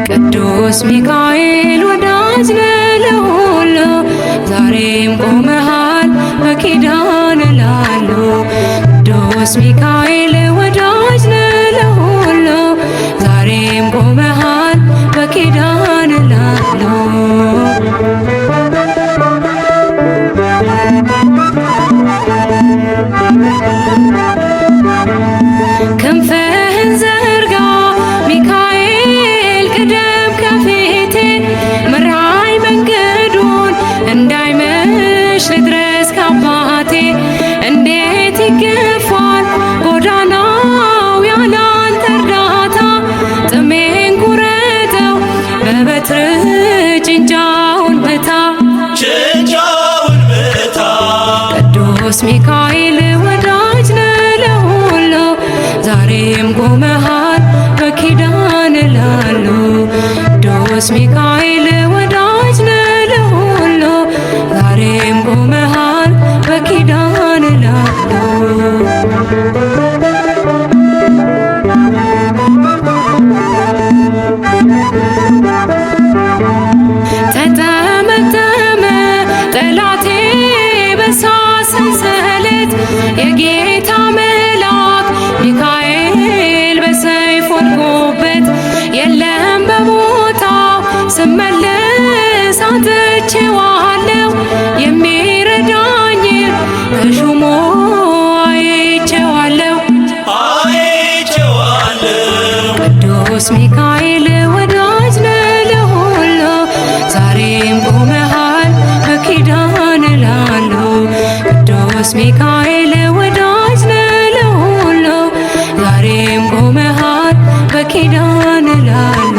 ቅዱስ ሚካኤል ወዳጅ ነህ ለሁሉ፣ ዛሬም ቆመሃል በኪዳን ላሉ። ቅዱስ ሚካኤል ወዳጅ ነህ ለሁሉ፣ ዛሬም ቆመሃል በኪዳን ላሉ። ክንፍህን ዘርጋ ሚካኤል ቅደም ከፊቴ፣ ምራኝ መንገዱን እንዳይመሽ ልድረስ ከአባቴ። እንዴት ይገፋል ጎዳናው ያላንተ እርዳታ፣ ጥሜን ቁረጠው በበትር ጭንጫውን ምታ። ጭንጫውን ምታ። ቅዱስ ሚካኤል ወዳጅ ነህ ለሁሉ፣ ዛሬም ቆመሃል በኪዳን ላሉ። ቅዱስ ሚካኤል ወዳጅ ነህ ለሁሉ፣ ዛሬም ቆመሃል በኪዳን ላሉ። ተጠመጠመ ጠላቴ በሳት ሰንሰለት፣ የጌታ መልአክ ሚካኤል በሰይፍ ወድቆበት። የለም በቦታው ስመለስ አጥቼዋለሁ፣ የሚረዳኝ ተሹሞ አይቼዋለሁ። አይቼዋለሁ። ቅዱስ ሚካኤል ወዳጅ ነህ ለሁሉ፣ ዛሬም ቆመሃል በኪዳን ላሉ። ቅዱስ ሚካኤል ወዳጅ ነህ ለሁሉ፣ ዛሬም ቆመሃል በኪዳን ላሉ።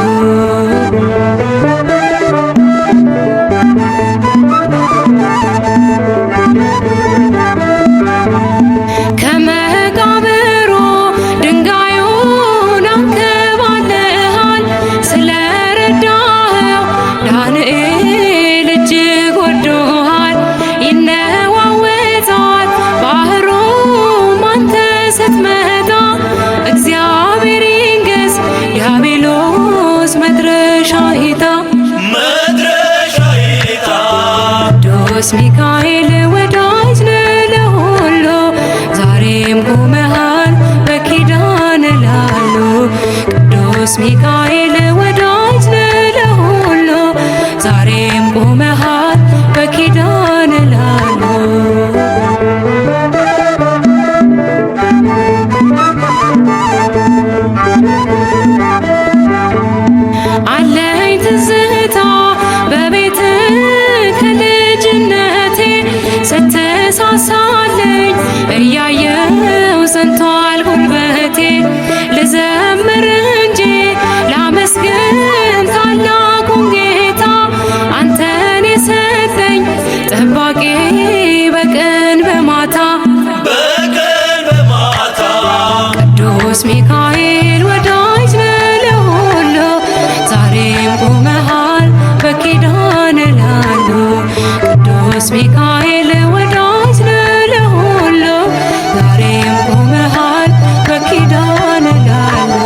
ከመቃብሩ ድንጋዩን አንከባለሃል፣ ስለረዳኸው ዳንኤል እጅግ ወዶሃል። ይነዋወጣል ባህሩም አንተ ስትመጣ፣ እግዚአብሔር ይንገስ ዲያብሎስ መድረሻ ይጣ። መድረሻ ይጣ። ቅዱስ ሚካኤል ወዳጅ ነህ ለሁሉ፣ ዛሬም ቆመሃል በኪዳን ላሉ። ቅዱስ ሚካኤል ወዳጅ ነህ ለሁሉ፣ ዛሬም ቆመሃል በኪዳን ላሉ። አለኝ ትዝታ በቤት ከልጅነቴ፣ ስትሳሳለኝ እያየው ጸንቷል ጉልበቴ። ልዘምር እንጂ ላመስግን ታላቁን ጌታ፣ አንተን የሰጠኝ ጠባቂ በቀን በማታ። በቀን በማታ። ቅዱስ ሚካኤል ወዳጅ ነህ ለሁሉ፣ ዛሬም ቆመሃል በኪዳን ላሉ። ቅዱስ ሚካኤል ወዳጅ ነህ ለሁሉ፣ ዛሬም ቆመሃል በኪዳን ላሉ።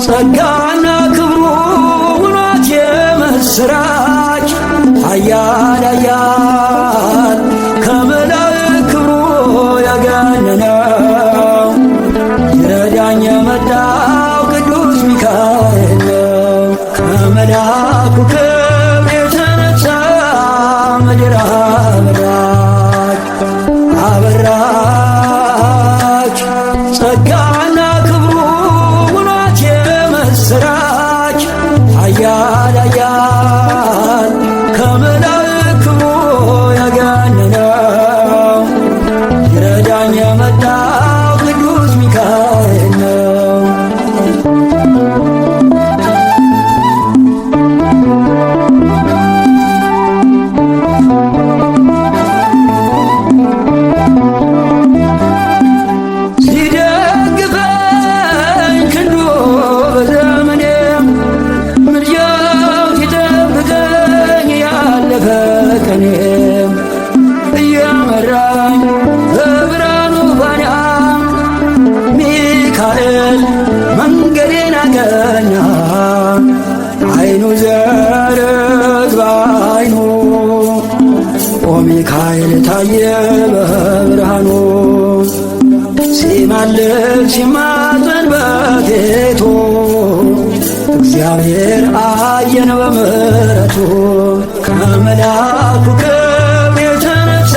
ጸጋና ክብሩ ውኗት የምስራች ኃያል ኃያል ከመላእክት ክብሩ ያገነነው ይረዳኝ የመጣው ቅዱስ ሚካኤል ነው። ከመልአኩ ክብር የተነሳ ምድር አበራች አበራች ጸጋና ክብሩ ውኗት የምስራች ኃያል ኃያል ከመላእክት ክብሩ ያገነነው ይረዳኝ የመጣው ቅዱስ ሚካኤል ነው። ሲደግፈኝ ክንዱ በዘመኔ ምልጃው ሲጠብቀኝ ያለፈ ቀኔም እየመራኝ በብርሃኑ ፋና ሚካኤል መንገዴን አቀና። አይኑ ዘርግ በአይኑ ኦ ሚካኤል ታየ በብርሃኑ ሲማልድ ሲማፀን በፊቱ እግዚአብሔር አየን በምሕረቱ ከመልአኩ ክብር የተነሳ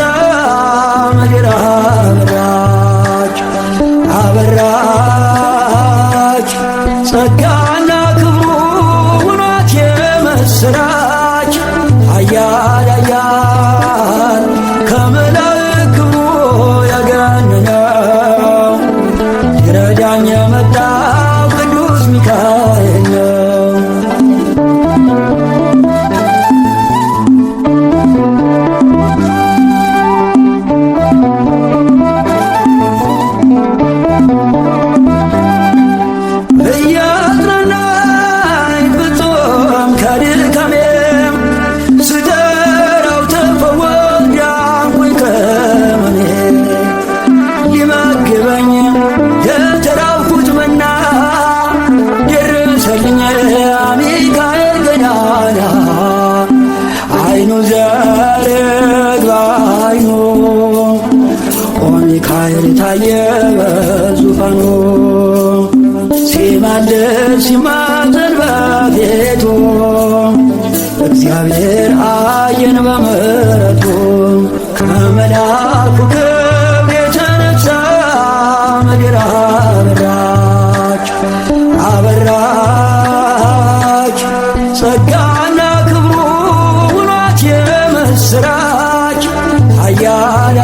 ምድር አበራች አበራች ጸጋና ክብሩ ውኗት የምስራች ኃያል ኃያል ከመላእክት ክብሩ ያገነነው ይረዳኝ የመጣው ቅዱስ ሚካኤል ነው። እያጽናናኝ ፍጹም ከድካሜ ስጠራው ተፈወስኩ ዳንኩኝ ከሕመሜ። ሊመግበኝ የተራብኩት መና ደረሰልኝ ሚካኤል ገናና። አይኑ ዘርግ በአይኑ ኦ ሚካኤል ታየ በዙፋኑ ሲማልድ ሲማፀን በፊቱ እግዚአብሔር አየን በምሕረቱ ከመልአኩ ክብር የተነሳ ምድር አበራች አበራች ጸጋና ክብሩ ውኗት የምስራች ኃያል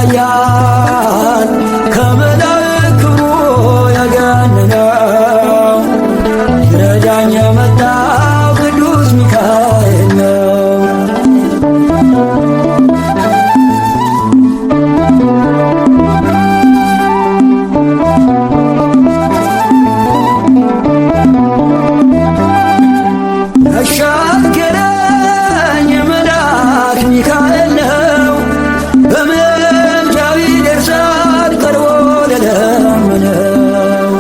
ኃያል ከመላእክት ክብሩ ያገነነው ይረዳኝ የመጣው ቅዱስ ሚካኤል ነው። ያሻገረኝ መልአክ ሚካኤል ነው። በምልጃው ይደርሳል ቀርቦ ለለመነው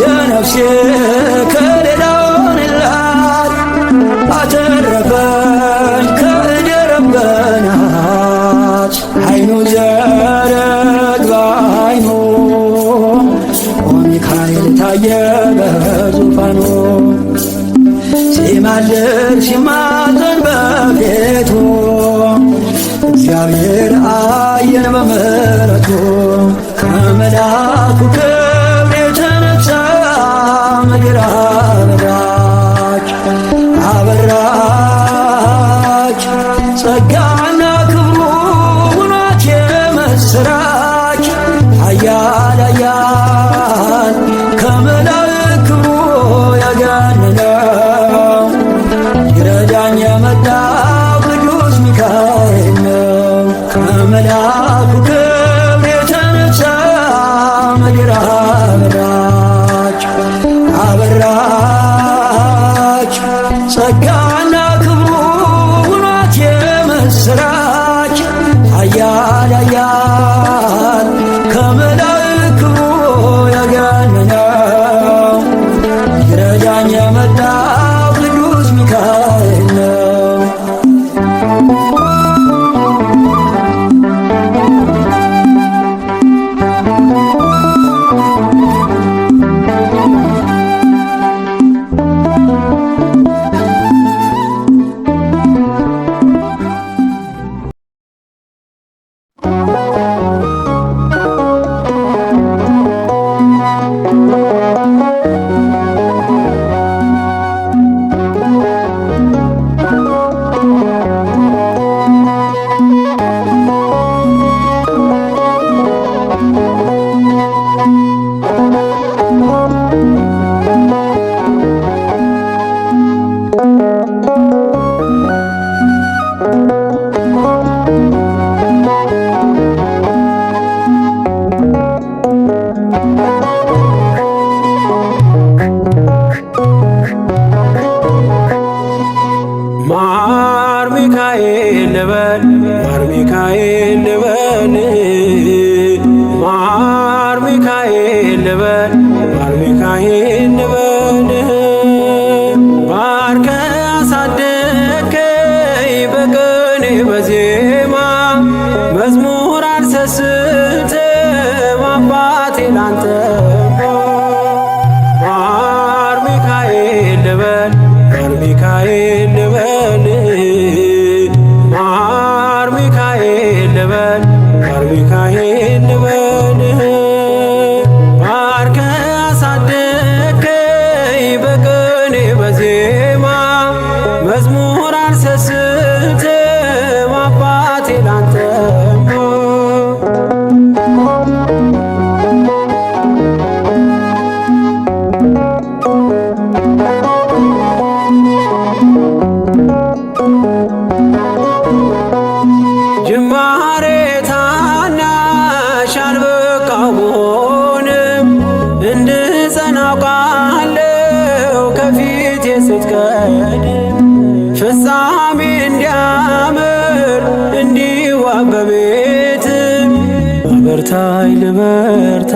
የነፍሴ ከለላ ሆነላት አተረፈኝ ከእደ ረበናት። አይኑ ዘረግ በአይኑ ኦ ሚካኤል ታየ በዙፋኑ ሲማልድ ሲማፀን በፊቱ እግዚአብሔር አየን በምሕረቱ ከመልአኩ ክብር የተነሳ ምድር አበራች አበራች ጸጋና ክብሩ ውኗት የምስራች ኃያል ኃያል ከመላእክት ክብሩ ያገነነው ይረዳኝ የመጣው ቅዱስ ሚካኤል ነው። ከመልአኩ ክብር የተነሳ ምድር አበራች አበራች ጸጋና ክብሩ ውኗት የምስራች ኃያል ኃያል ማር ሚካኤል ልበል፣ ማር ሚካኤል ልበል፣ ማር ሚካኤል ልበል፣ ማር ሚካኤል ልበል። ባርከ አሳደግከኝ በቅኔ በዜማ፣ መዝሙር አልሰስትም አባቴ ላንተማ። ማር ሚካኤል ልበል፣ ማር ሚካኤል ልበል፣ ማር ሚካኤል ልበል፣ ማር ሚካኤል ልበል። ባርከ አሳደግከኝ በቅኔ በዜማ፣ መዝሙር አልሰስትም አባቴ ላንተማ። ጅማሬ ታናሽ አልበቃሁንም፣ እንድጸና አውቃለሁ ከፊቴ ስትቀድም፣ ፍጻሜ እንዲያምር እንዲዋብ በቤት። አበርታይ ልበርታ፣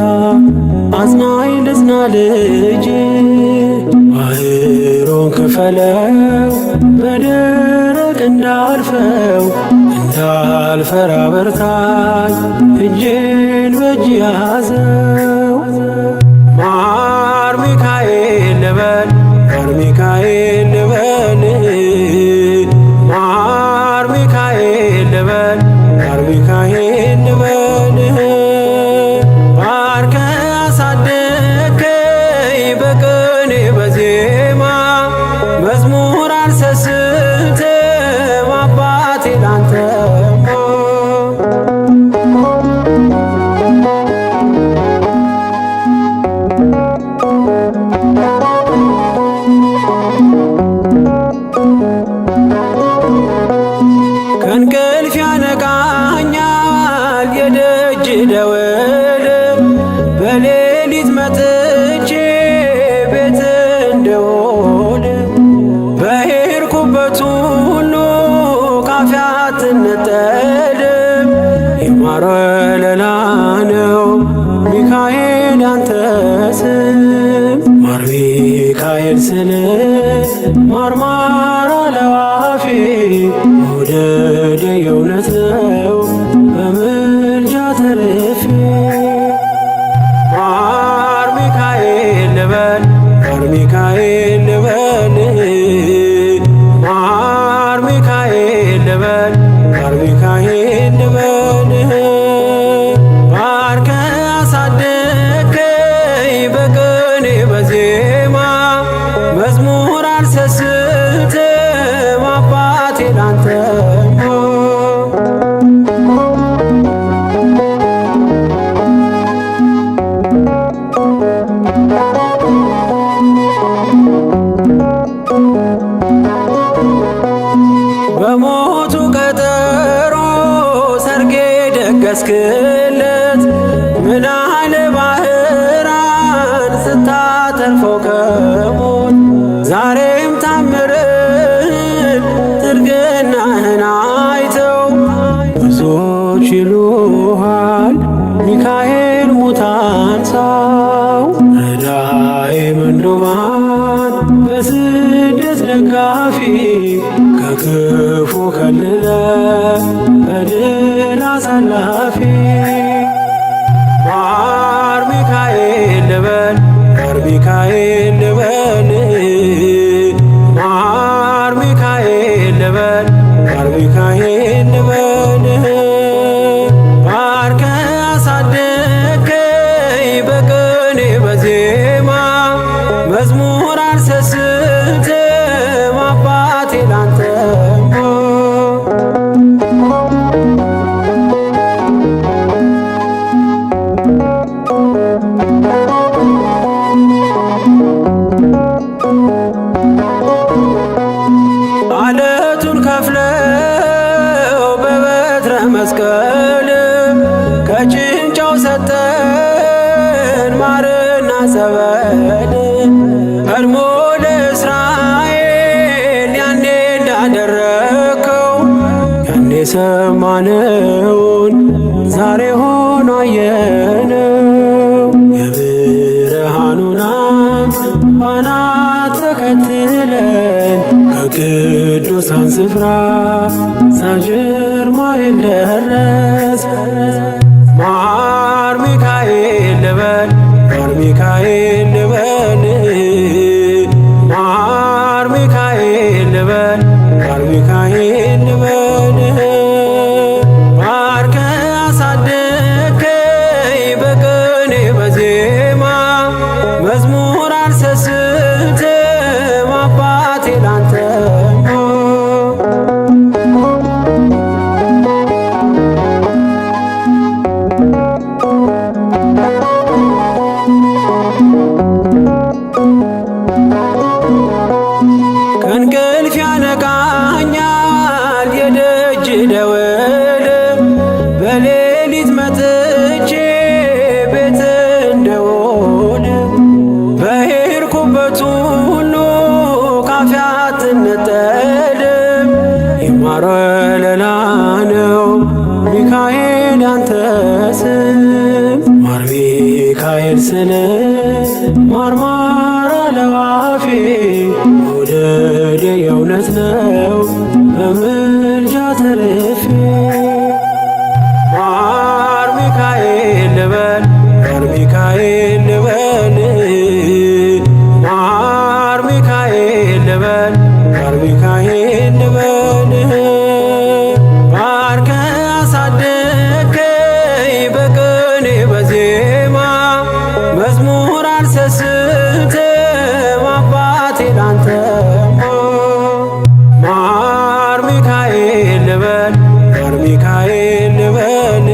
አጽናኝ ልጽና፣ ልጅ ባህሩን ክፈለው በደረቅ እንዳልፈው፣ እንዳልፈራ በርታኝ፣ እጄን በእጅ ያዘው። ማር ሚካኤል ልበል፣ ማር ሚካኤል ልበል፣ ማር ሚካኤል ልበል፣ ማር ሚካኤል ልበል። ባርከ አሳደግከኝ በቅኔ በዜማ፣ መዝሙር አልሰስትም አባቴ ላንተማ። ከእንቅልፍ ያነቃኛል የደጅ ደወል፣ በሌሊት መጥቼ ቤት እንደውል፣ በሄድኩበት ሁሉ ካፌ አትነጠልም። የማር ወለላ ነው ሚካኤል ያንተ ስም። ማር ሚካኤል ስል ማርማር አለዋፌ፣ መውደድ የእውነት ነው በምልጃ ተርፌ። ማር ሚካኤል ልበል፣ ማር ሚካኤል ልበል፣ ማር ሚካኤል ልበል፣ ማር ሚካኤል ልበል። ባርከ አሳደግከኝ በቅኔ በዜማ፣ መዝሙር አልሰስትም አባቴ ላንተማ። በሞቱ ቀጠሮ ሰርጌ ደገስክለት፣ ምናለ ባህራን ስታተርፈው ከሞት። ዛሬም ታምርህን ጥርግናህን አይተው ብዙዎች ይሉሃል ሚካኤል ሙታን ሳው። ረዳኤ ምንዱባን በስደት ደጋፊ፣ ከክፉ ከልለ በድል አሳላፊ። ማር ሚካኤል ልበል፣ ማር ሚካኤል ልበል፣ ማር ሚካኤል ልበል፣ ማር ሚካኤል ልበል። ልበል ከጭንጫው ሰጠን ማርና ጸበል ቀድሞ ለእስራኤል ያኔ እንዳደረግከው ያኔ ሰማነውን ዛሬ ሆኖ አየነው። የብርሃኑን አምድ ፋና ተከትለን ከቅዱሳን ስፍራ ሳንዠርማን ደረስ። ማር ሚካኤል ልበል ማር ሚካኤል ልበል ማር ሚካኤል ልበል ማር ሚካኤል ልበል ባርከ አሳደግከኝ በቅኔ በዜማ መዝሙር አልሰስትም አባቴ ላንተማ። ከእንቅልፍ ያነቃኛል የደጅ ደወል በሌሊት መጥቼ ቤት እንደውል በሄድኩበት ሁሉ ካፌ አትነጠልም። የማር ወለላ ነው ሚካኤል ያንተ ስም ማር ሚካኤል ስል ማርማር አለዋፌ መውደድ የእውነት ነው በምልጃ ተርፌ። ማር ሚካኤል ልበል ማር ሚካኤል ልበል ማር ሚካኤል ልበል ማር ሚካኤል ልበል ባርከ አሳደግከኝ በቅኔ በዜማ መዝሙር አልሰስትም አባቴ ላንተማ። ማር ሚካኤል ልበል ማር ሚካኤል ልበል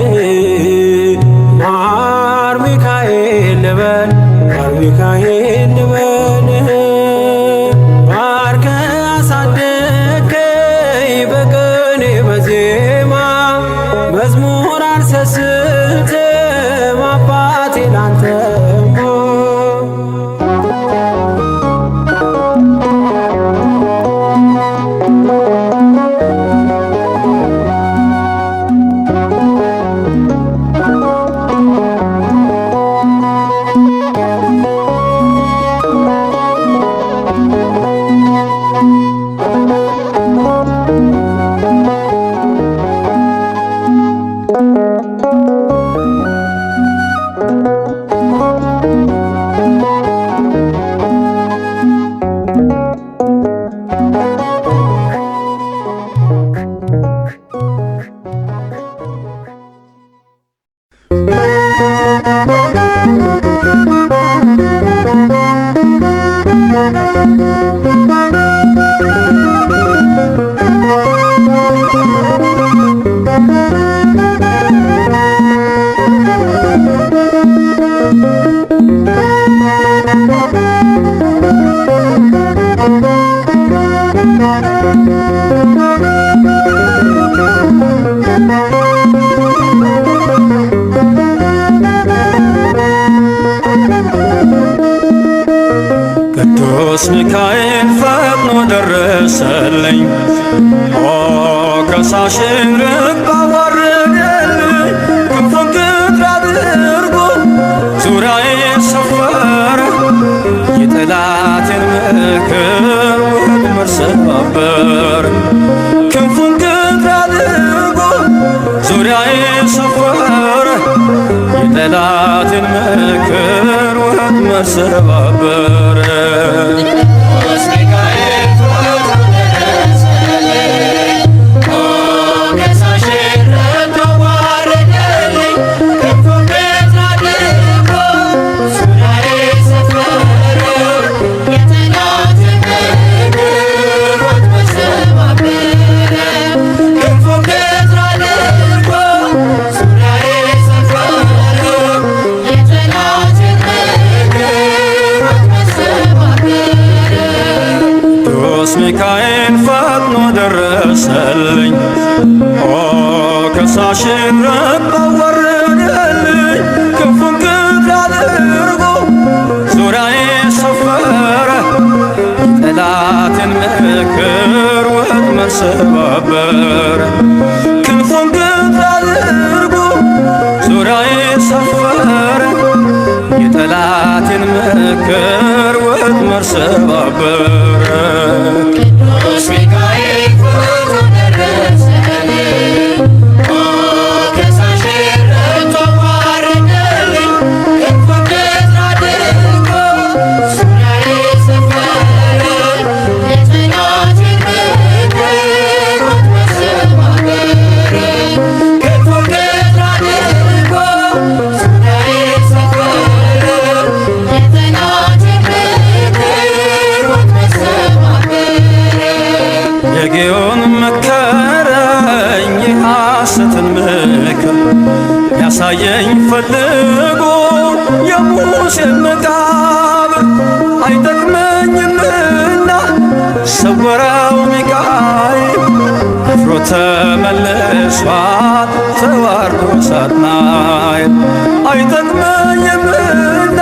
ማር ሚካኤል ልበል ማር ሚካኤል ልበል ባርከ አሳደግከኝ በቅኔ በዜማ መዝሙር አልሰስትም አባቴ ላንተማ። ቅዱስ ሚካኤል ፈጥኖ ደረሰልኝ፣ ኦ ከሳሽን ልብ አዋረደልኝ። ክንፉን ቅጥር አድርጎ ዙሪያዬ ሰፈረ፣ የጠላቴን ምክር ወጥመድ ሰባበረ። ክንፉን ቅጥር አድርጎ ዙሪያዬ ሰፈረ፣ የጠላቴን ምክር ወጥመድ ሰባበረ። የጠላትን ምክር ወጥመድ ሰባበረ። ከሳሽን ረግጦ አዋረደልኝ ክንፉን ቅጥር አድርጎ ዙሪያዬ ሰፈረ። የጠላትን ምክር ወጥመድ ሰባበረ። ክንፉን ቅጥር አድርጎ ዙሪያዬ ሰፈረ። የጠላትን ምክር ወጥመድ ሰባበረ። ቅዱስ ሚካኤል ፈጥኖ ደረሰልኝ፣ ከሳሼን ረግጦ አዋረደልኝ። ክንፉን ቅጥር አድርጎ ዙሪያዬ ሰፈረ። የጠላቴን ምክር ወጥመድ ሰባበረ። ክንፉን ቅጥር አድርጎ ዙሪያዬ ሰፈረ። የጠላቴን ምክር ወጥመድ ሰባበረ። የጌዮን መከረኝ የሐሰትን ምክር ያሳየኝ ፈልጎ የሙሴን መቃብር አይጠቅመኝምና ሰወረው ሚካኤል አፍሮ ተመልሷል ተዋርዶ ሳጥናኤል አይጠቅመኝምና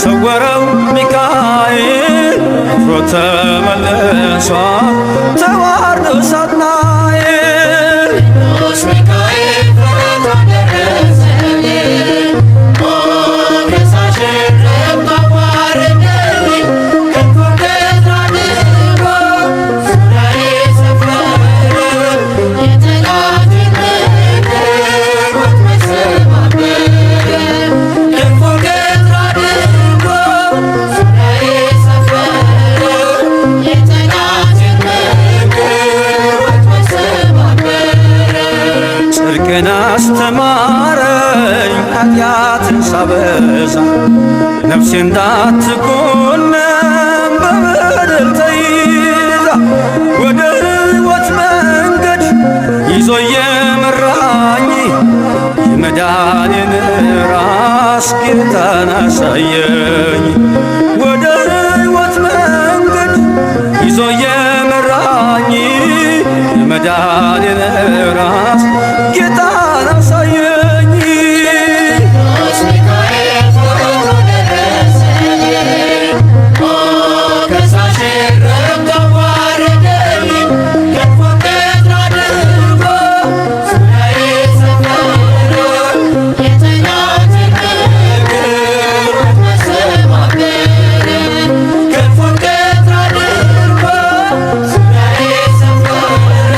ሰወረው ሚካኤል አፍሮ ተመልሷል ተዋርዶ ሳጥናኤል። ቅዱስ ሚካኤል ፈጥኖ ደረሰልኝ፣ ከሳሼን ረግጦ አዋረደልኝ። ክንፉን ቅጥር አድርጎ ዙሪያዬ ሰፈረ። የጠላቴን ምክር ወጥመድ ሰባበረ። ክንፉን ቅጥር አድርጎ ዙሪያዬ ሰፈረ። የጠላቴን ምክር ወጥመድ ሰባበረ። ጽድቅን አስተማረኝ ኃጢአትን ሳበዛ ነፍሴ እንዳትኮነን በበደል ተይዛ ወደ ሕይወት መንገድ ይዞ የመራኝ የመዳኔን ራስ ጌታን አሳየኝ። ወደ ሕይወት መንገድ ይዞ የመራኝ የመዳኔን ራስ ጌታን አሳየኝ። ቅዱስ ሚካኤል ፈጥኖ ደረሰልኝ፣ ከሳሼን ረግጦ አዋረደልኝ። ክንፉን ቅጥር አድርጎ ዙሪያዬ ሰፈረ። የጠላቴን ምክር ወጥመድ ሰባበረ። ክንፉን ቅጥር አድርጎ ዙሪያዬ ሰፈረ።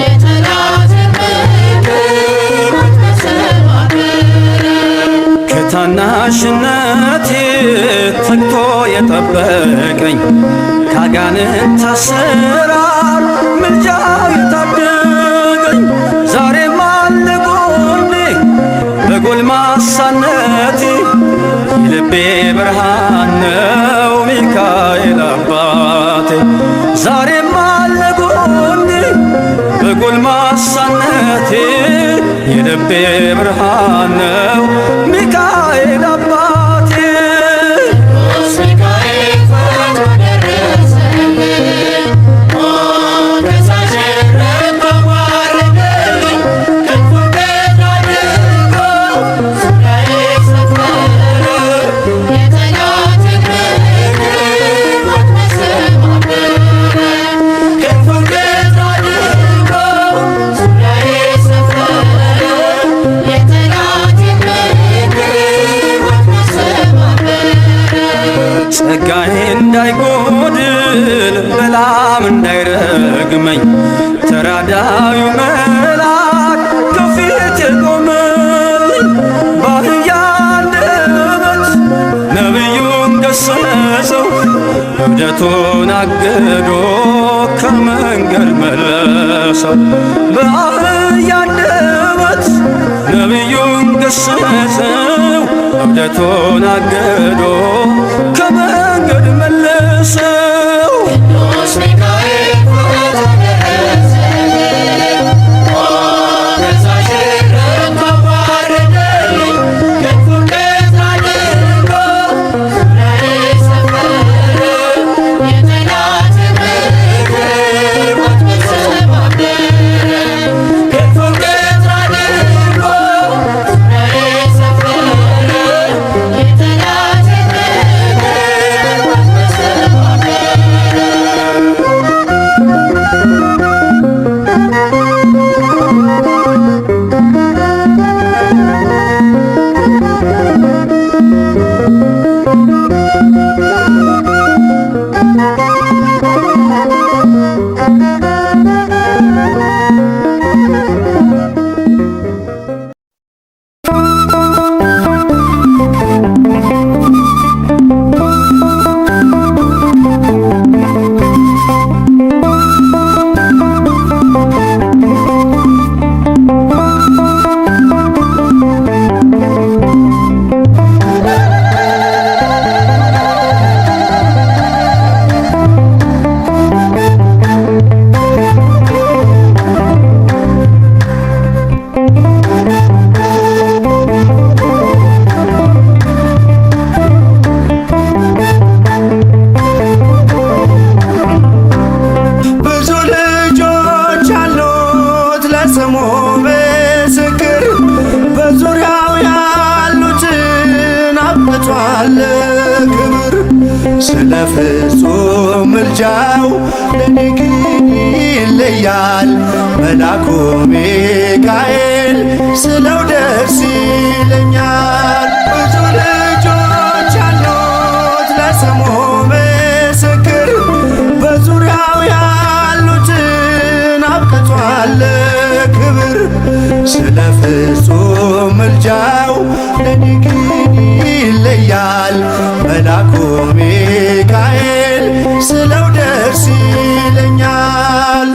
የጠላቴን ምክር ወጥመድ ሰባበረ። ከታናሽነቴ ተግቶ የጠበቀኝ ካጋንንት አሰራር ምልጃው የታደገኝ ዛሬም አለ ጎኔ በጎልማሳነቴ የልቤ ብርሃን ነው ሚካኤል አባቴ ዛሬም አለ ጎኔ በጎልማሳነቴ የልቤ ብርሃን ነው ሚካኤል አባቴ። ቅዱስ ሚካኤል ፈጥኖ ደረሰልኝ፣ ከሳሼን ረግጦ አዋረደልኝ። ክንፉን ቅጥር አድርጎ ዙሪያዬ ሰፈረ። የጠላቴን ምክር ወጥመድ ሰባበረ። ክንፉን ቅጥር አድርጎ ዙሪያዬ ሰፈረ። የጠላቴን ምክር ወጥመድ ሰባበረ። ጸጋዬ እንዳይጎድል በላም እንዳይረግመኝ ተራዳዩ መልአክ ከፊት የቆመልኝ በአህያ አንደበት ነቢዩን ገሰጸው እብደቱን አግዶ ከመንገድ መለሰው። በአህያ አንደበት ነቢዩን ገሰጸው እብደቱን አግዶ ከመንገድ መለሰው። ቅዱስ ሚካኤል ፈጥኖ ደረሰልኝ፣ ከሳሼን ረግጦ አዋረደልኝ። ክንፉን ቅጥር አድርጎ ዙሪያዬ ሰፈረ። የጠላቴን ምክር ወጥመድ ሰባበረ። ክንፉን ቅጥር አብቅቷል ክብር። ስለ ፍጹም ምልጃው ለኔ ግን ይለያል መላኩ ሚካኤል ስለው ደስ ይለኛል። ብዙ ልጆች አሉት ለስሙ ምስክር፣ በዙሪያው ያሉትን አብቅቷል ክብር። ስለ ፍጹም ምልጃው ለኔ ግን ይለያል መላኩ ሚካኤል ስለው ደስ ይለኛል።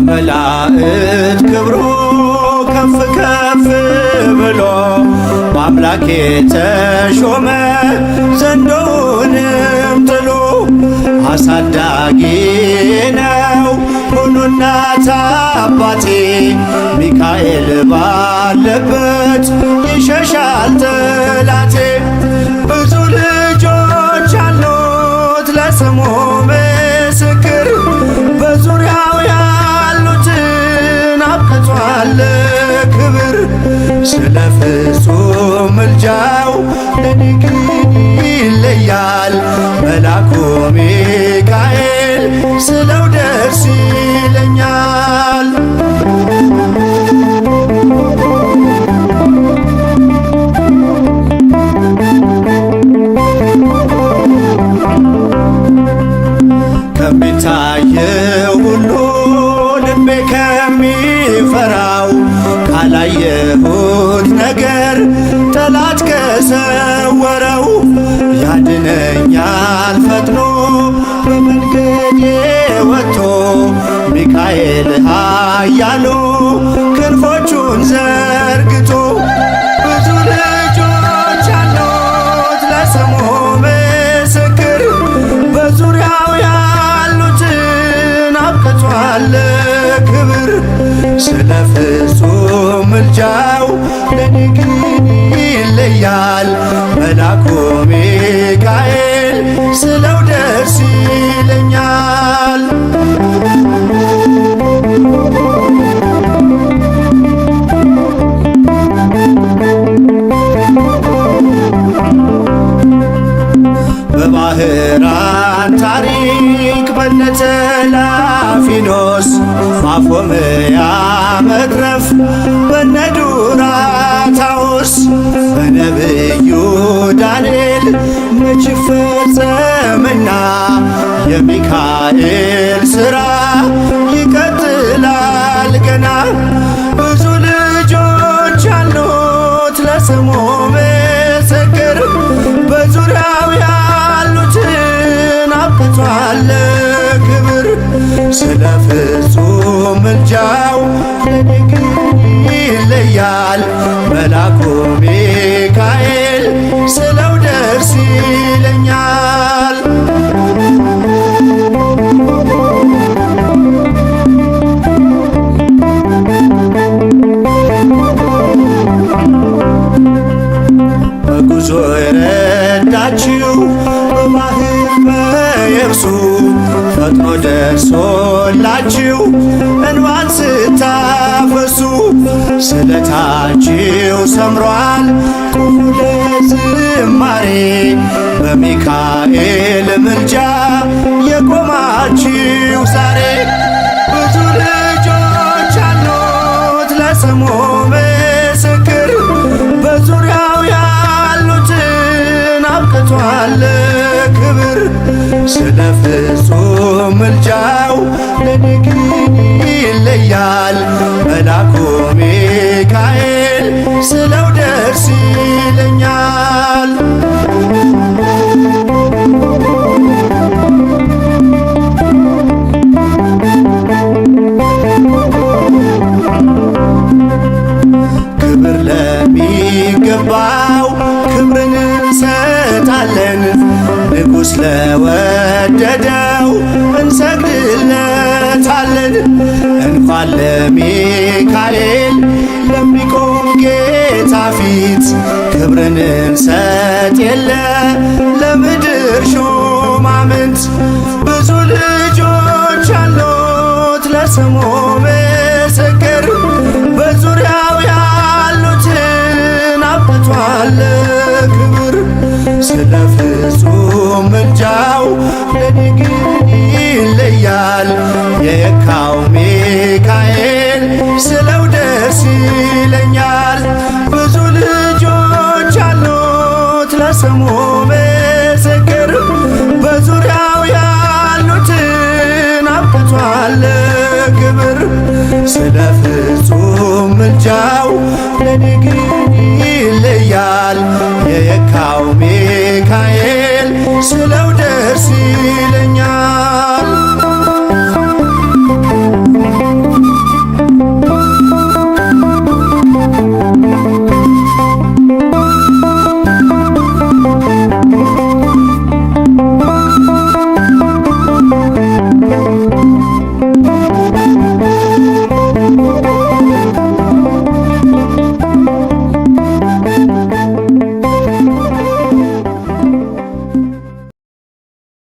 ከመላእክት ክብሩ ከፍ ከፍ ብሎ በአምላክ የተሾመ ዘንዶውንም ጥሎ፣ አሳዳጊ ነው ሆኖ እናት አባቴ፣ ሚካኤል ባለበት ይሸሻል ጠላቴ። ብዙ ልጆች አሉት ለስሙ ምስክር፣ በዙሪያው ያሉትን አብቅቷል ክብር። ስለ ፍጹም ምልጃው ለኔ ግን ይለያል መላኩ ሚካኤል ስለው ደስ ይለኛል። ከሚታየው ሁሉ ልቤ ከሚፈራው፣ ካላየሁት ነገር ጠላት ከሰወረው፣ ያድነኛል ፈጥኖ በመንገዴ ወጥቶ ሚካኤል ኃያሉ ክንፎቹን ዘርግቶ። ብዙ ልጆች አሉት ለስሙ ምስክር፣ በዙሪያው ያሉትን አብቅቷል ክብር። ስለ ፍጹም ምልጃው ለኔ ግን ይለያል መላኩ ሚካኤል ስለው ደስ ይለኛል። በባህራን ታሪክ በነተላፊኖስ ማፎምያ መትረፍ በነዱራታውስ በነብዩ ዳንኤል መች ፈጸምና የሚካኤል ሥራ ይቀጥላል ገና። ብዙ ልጆች አሉት ለስሙ ምስክር፣ በዙሪያው ያሉትን አብቅቷል ክብር። ስለ ፍጹም ምልጃው ለኔ ግን ይለያል መላኩ ሚካኤል ስለው ደስ ይለኛል። በጉዞ የረዳችው በባህር በየብሱ ፈጥኖ ደርሶላችሁ እንባን ስታፈሱ፣ ስለታችሁ ሰምሯል ቁሙ ለዝማሬ በሚካኤል ምልጃ የቆማችሁ ዛሬ። ብዙ ልጆች አሉት ለስሙ ምስክር፣ በዙሪያው ያሉትን አብቅቷል ክብር። ስለ ፍጹም ምልጃው ለኔ ግን ይለያል መላኩ ሚካኤል ስለው ደስ ይለኛል። ክብር ለሚገባው ክብርን እንሰጣለን፣ ንጉሥ ለወደደው እንሰግድለታለን። እንኳን ለሚካኤል ለሚቆም ጌታ ፊት ክብርን እንሰጥ የለ ለምድር ሹማምንት። ብዙ ልጆች አሉት ለስሙ ምስክር፣ በዙሪያው ያሉትን አብቅቷል ክብር። ስለ ፍጹም ምልጃው ለኔ ግን ይለያል፣ የካው ሚካኤል ስለው ደስ ይለኛል። ብዙ ልጆች አሉት ለስሙ ምስክር፣ በዙሪያው ያሉትን አብቅቷል ክብር። ስለ ፍጹም ምልጃው ለኔ ግን